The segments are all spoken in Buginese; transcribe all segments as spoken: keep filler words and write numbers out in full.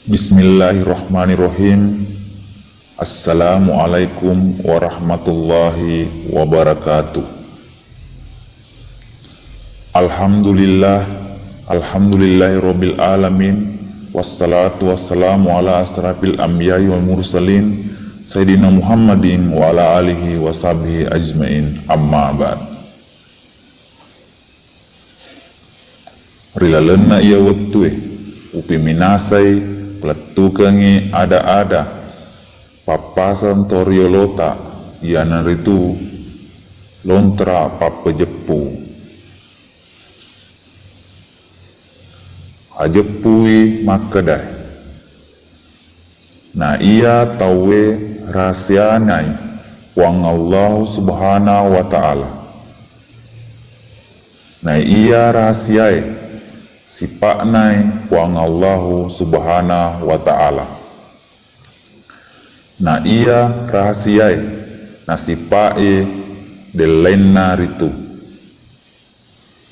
Bismillahirrahmanirrahim. Assalamualaikum warahmatullahi wabarakatuh. Alhamdulillah, alhamdulillahi rabbil alamin, wassalatu wassalamu ala asrafil anbiya'i wal mursalin, Sayyidina Muhammadin wa ala alihi wa sahbihi ajmain, amma ba'd. Ri lalenna iya wettue, upeminasai palettukengngi ada-ada pappaseng toriolota, iyanaritu lontra pappejeppu. Ajeppui makkedae, na iya tauwe rahasianai Puang Allahu Subhanahu wa Ta'ala. Na iya rahasiae sipa'nai Puang Allahu Subhanahu wa Ta'ala. Na iya rahasiae na sipa'e dellainna ritu.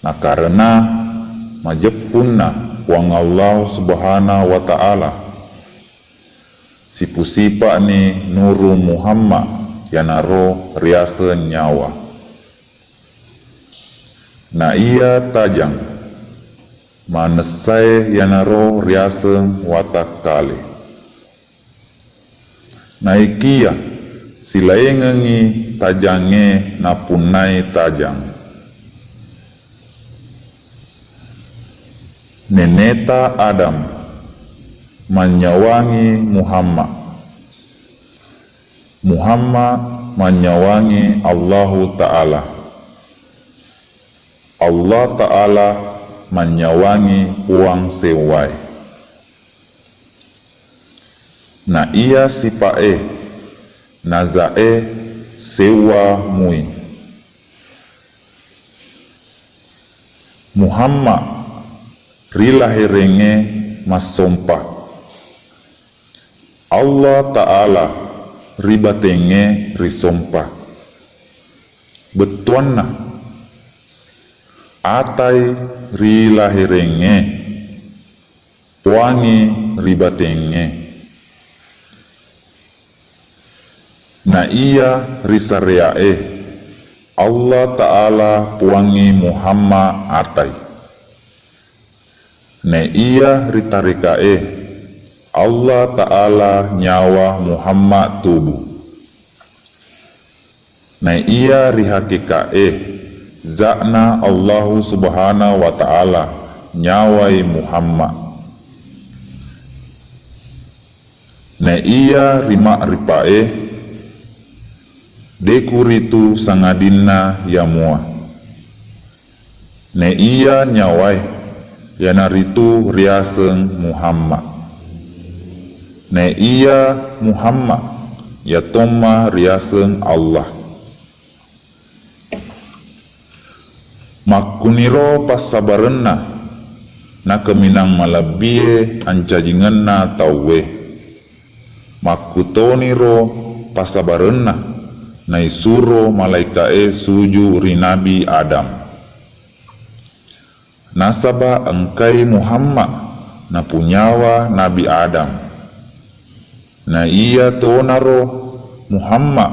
Nakarena majeppunna Puang Allahu Subhanahu wa Ta'ala, sipu-sipa'ni Nuru Muhammad, iyanaro riaseng nyawa. Na iya tajang manessae iyanaro riaseng watakkale. Naikiya silaingengngi tajangnge napunnai tajang. Neneta Adam mannyawangi Muhammad. Muhammad mannyawangi Allahu Ta'ala. Allah Ta'ala mannyawangi puang sewwae. Na iya sipa'e, naza'e sewwa mui. Muhammad ri laherengnge massompa. Allah Ta'ala ri batengnge risompa. Bettuanna, atai ri laherengnge, puangngi ri batengnge. Na iya ri sarea'e, Allah Ta'ala puangngi Muhammad atai. Na iya ri tarekae, Allah Ta'ala nyawa Muhammad tubu. Na iya ri hakekae, za'na Allahu Subhanahu wa Ta'ala nyawai Muhammad. Na iya ri ma'ripae, de kuritu sangadinna yamua. Na iya nyawae, iyanaritu riaseng Muhammad. Na iya Muhammad, iyatomma riaseng Allah. Makkuniro passabarenna nakaminang malebbie ancajingenna tauwe. Makkutoniro passabarenna naisuro malaika'e suju ri Nabi Adam. Nasaba engkai Muhammad napunyawa Nabi Adam. Na iya tonaro Muhammad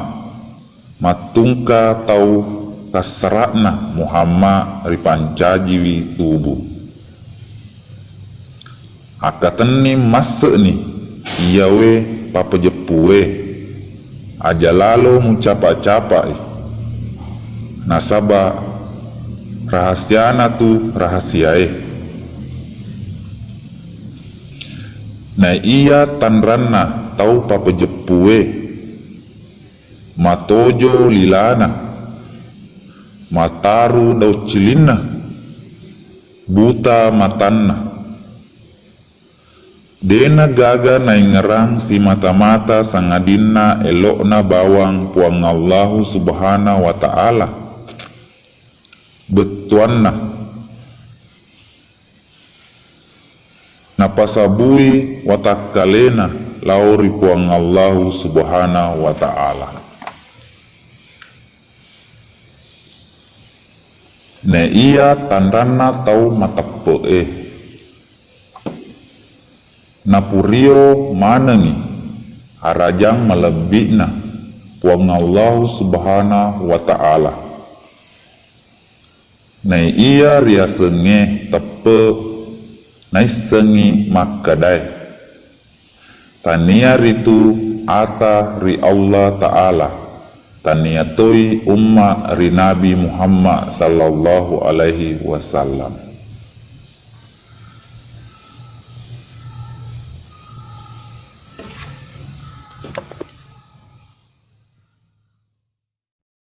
mattungka tau tassara'na Muhammad ripancajiwi tubu. Akkatenni masse'ni iyawe papejeppue, aja lalo mucapa-capai, nasaba rahasianatu rahasiae. Na iya tanranna tau papejeppue, matojo lilana, mataru dauccilinna, buta matanna. Dena gaga naingerang simata-mata sangadinna elo'na bawang Puang Allahu Subhanahu wa Ta'ala. Bettuanna, napasabui watakkalena lao ri Puang Allahu Subhanahu wa Ta'ala. Na iya tanranna tau mateppe'e. Napurio manengngi arajang malebbi'na Puang Allahu Subhanahu wa Ta'ala. Naiya riasengnge teppe naissengngi makkedae, tania ritu ata ri Allah Ta'ala, tania toi umma ri Nabi Muhammad sallallahu alaihi wasallam.